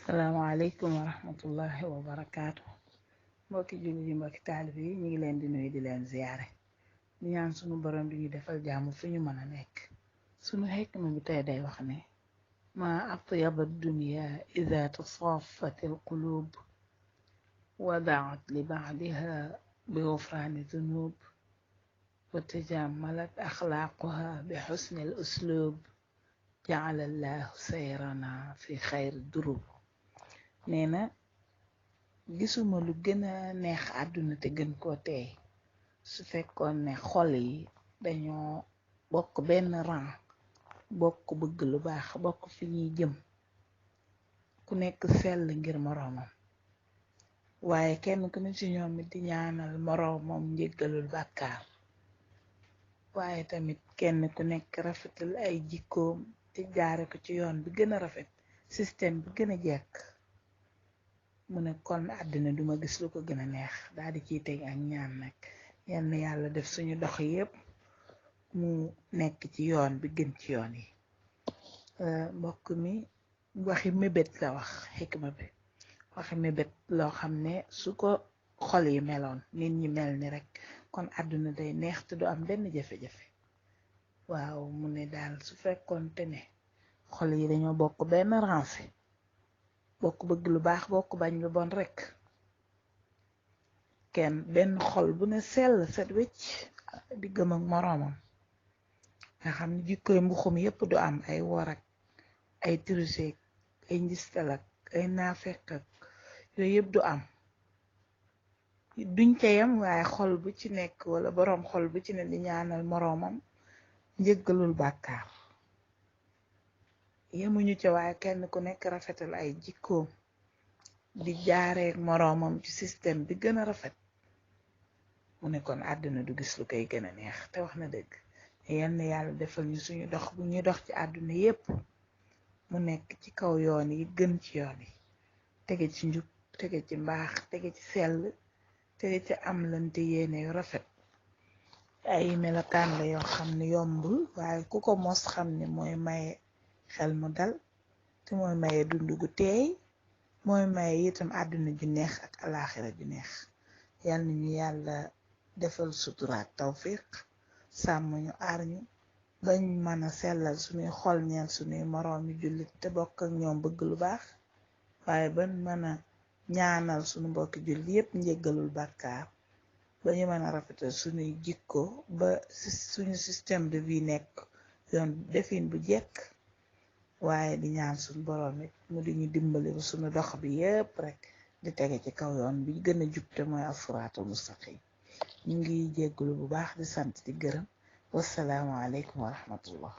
Assalamualaikum warahmatullahi wabarakatuh. Mbokki julli yi mbokki taalibe yi ñu ngi leen di nuyu di leen ziyaare di ñaan sunu borom di ñu defal jaamu fi ñu mën a nekk. Sunu xikma bi tey day wax ne ma atyaba dunya ida tasaafat alqulub wadaat li baadiha bi gufraani dunub wa tajammalat axlaaquha bi xusni al uslub jaala allahu sayrana fi xayri durub. nee na gisuma lu gën a neex àdduna te gën koo teey su fekkoon ne xol yi dañoo bokk benn rang, bokk bëgg lu baax, bokk fi ñuy jëm, ku nekk sell ngir moroomam, waaye kenn ku ne ci ñoom it di ñaanal moroomam njéggalul bàkkaar, waaye tamit kenn ku nekk rafetal ay jikkoom te jaare ko ci yoon bi gën a rafet, système bi gën a jekk. mu ne kon àddina duma gis lu ko gën a neex. daal di ciy teg ak ñaan nag yenn yàlla def suñu dox yépp mu nekk ci yoon bi gën ci yoon yi. mbokk mi waxi mébét la wax, xikma bi waxi mébét loo xam ne su ko xol yi meloon, nit ñi mel ni rek, kon àdduna day neex te du am benn jafe-jafe. waaw mu ne daal su fekkoon te ne xol yi dañoo bokk benn ransi, bokk bëgg lu baax, bokk bañ lu bon rek, kenn benn xol bu ne sell set wecc di gëm ak moroomam, nga xam ne jikkoy mbuxum yépp du am, ay worak, ay tricheek, ay njistalak, ay naafeq ak yooyu yépp du am, duñ ca yam, waaye xol bu ci nekk wala boroom xol bu ci ne di ñaanal moroomam njëggalul bàkkaar. yemuñu ca, waaye kenn ku nekk rafetal ay jikkoom di jaareek moroomam ci système bi gën a rafet. mu ne kon àdduna du gis lu koy gën a neex, te wax na dëgg. yenn yàlla defal ñu suñu dox bu ñuy dox ci àdduna yépp mu nekk ci kaw yoon yi gën ci yoon yi, tege ci njub, tege ci mbaax, tege ci sell, tege ci am lante yéene yu rafet. ay melokaan la yoo xam ne yombul, waaye ku ko mos xam ne mooy maye xel mu dal, te mooy maye dund gu teey, mooy maye itam àdduna ju neex ak alaaxira ju neex. yal na ñu yàlla defal suturaak tawfiq, sàmm ñu, aar ñu, bañ mën a sellal suñuy xol ñeel suñuy moroomi jullit te bokk ak ñoom bëgg lu baax, waaye bañ mën a ñaanal suñu mbokki jullit yépp njéggalul bàkkaar, ba ñu mën a rafetal suñuy jikko ba suñu système de vie nekk yoon defin bu jekk, waaye di ñaan suñu boroom it mu di ñu dimbali ba suñu dox bi yépp rek di tege ci kaw yoon bi gën a jub te mooy as-siraatul mustaqim. ñu ngi jéggulu bu baax di sant di gërëm. wassalaamu aleykum wa rahmatullah.